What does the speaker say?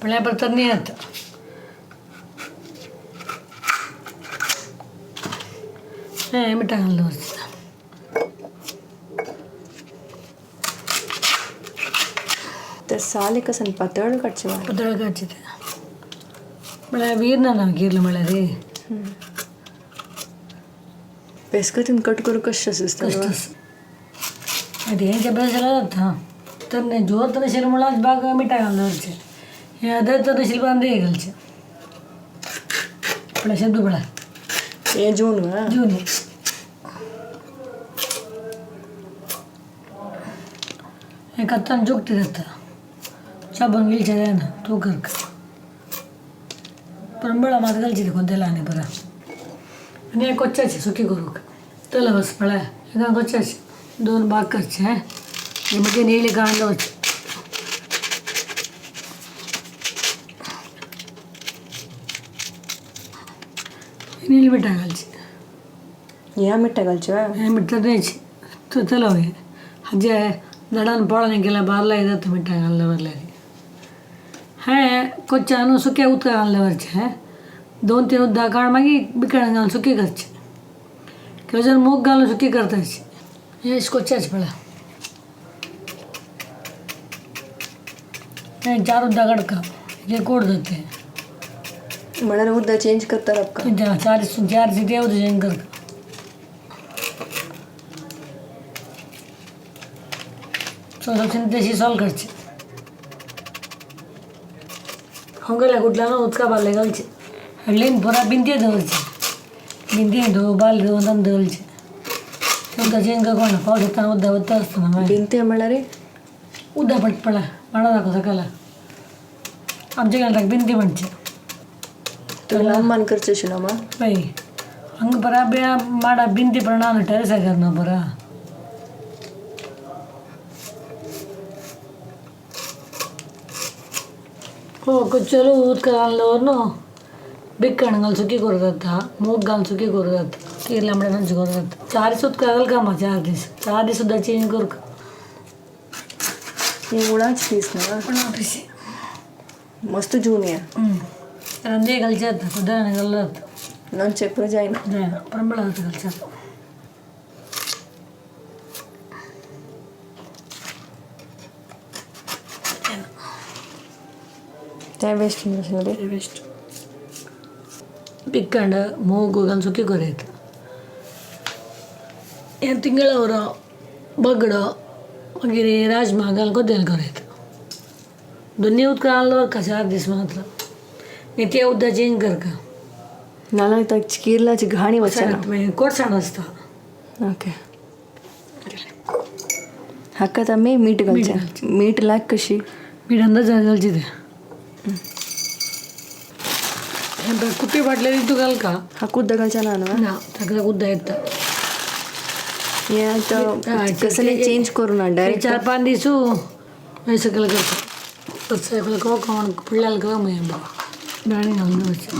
पण पर तर नाही आता हे मिठा घालून दवरचें. तर साल कसन पातळ काडचें. पातळ काडचें तें. म्हळ्यार वीर ना ना गिरलं म्हळ्यार रे. बेसकतीन कट करून कशें दिसता. कष्ट ಅದು ಏನು ಜಬರ್ದಸ್ತ್ जाता. तर नाही जोर तर शिल म्हणून बाग मिठा घालून दवरचें. हे अदर तर शिल्प अंदे घालचें. पळय शब्द पळय. हे जून वा? जून. हे कत्तान जोगती जाता चाबून गिलचें जायना तूं कर. परंबळा मात घालची कोणत्या लहान बरं. आनी हे कोच्चाचे सुकी करूंक तल बस पळय हेका कोच्चाचे दोन भाग करचे. हे मगे नेली कांड दवरचे. नील मिठा घालची. ह्या मिठा घालचें वा? हे मिठा द्यायची चलो हे हाजे दडान पोळान केला बारला येतात मिठा घालल्या वरल्या. हे कोच्चान सुक्या उदका घालल्या वरचे. 2-3 उद्दा काड मागीर बिकाण घालून सुकी करचे. किंवा जर मूग घालून सुकी करताचे. हे कोच्चाचे पळय. हे 4 उद्दा काडका हे कोड जाते. म्हळ्यार उद्दा चेंज करता आपका. 4 4 सिटी उद्दा चेंज करता. तशी सॉल्व करचे. हांव कुठला उदका बारले घालचे. हळदीन पुरा बिंदे दवरचे. बिंदे धुव बाल धुवन दवरचे. उद्दा चेंज करना पावस येताना उद्दा वता आसतना मागीर. बिंते म्हळ्यार? उद्दा पट पळय माडा दाखव सकला आमच्या घरात बिंदी म्हणचे. तुका लांब करचें अशें ना मा? बाई हांगा परा माडा बिंदी पण ना टेरेस करना परा. हो कोच्चलो उदक घालून दवरन बिक्कण घालून सुकी करूं जाता. मूग घालून सुकी करूं जाता. कीर लांबड्या नंच करूं जाता. 4 दीस उदक घाल का 4 दीस 4 दीस सुद्दां चेंज करूंक. हे मुळाच पीस ना? पण पीस. मस्त जून या. रंदे घालचे जाता कुदराने घालून जाता. लोणचें पुरो जायना. जायना परंबळ घालचे जाता. तें वेस्ट रे. वेस्ट बिक्कंड ಮೂಗು घालून सुकी करूं. हे तिंगळावर बगडो मागीर राजमा घालून कोदेल करूं. दोन्ही उदक घालून दवरका 4 दीस मात्र. ते उद्दा चेंज करका. नाल्यार किर्लाची घाणी वचना. कोटसाण आसता. ओके हाका आमी मीठ घालचें. मीठ लायक कशी? मीठ अंदाज घालची ते. कुपी बाटलेली तूं घालका. हाका उद्दा घालचें ना न्हू? ना ताका उद्दा येता. हें आतां कसलें चेंज करूं ना डायरेक्ट? 4-5 दीस सकयल करता. सकयल कोण पिल्ल्याक दाणी घालून दवरचें.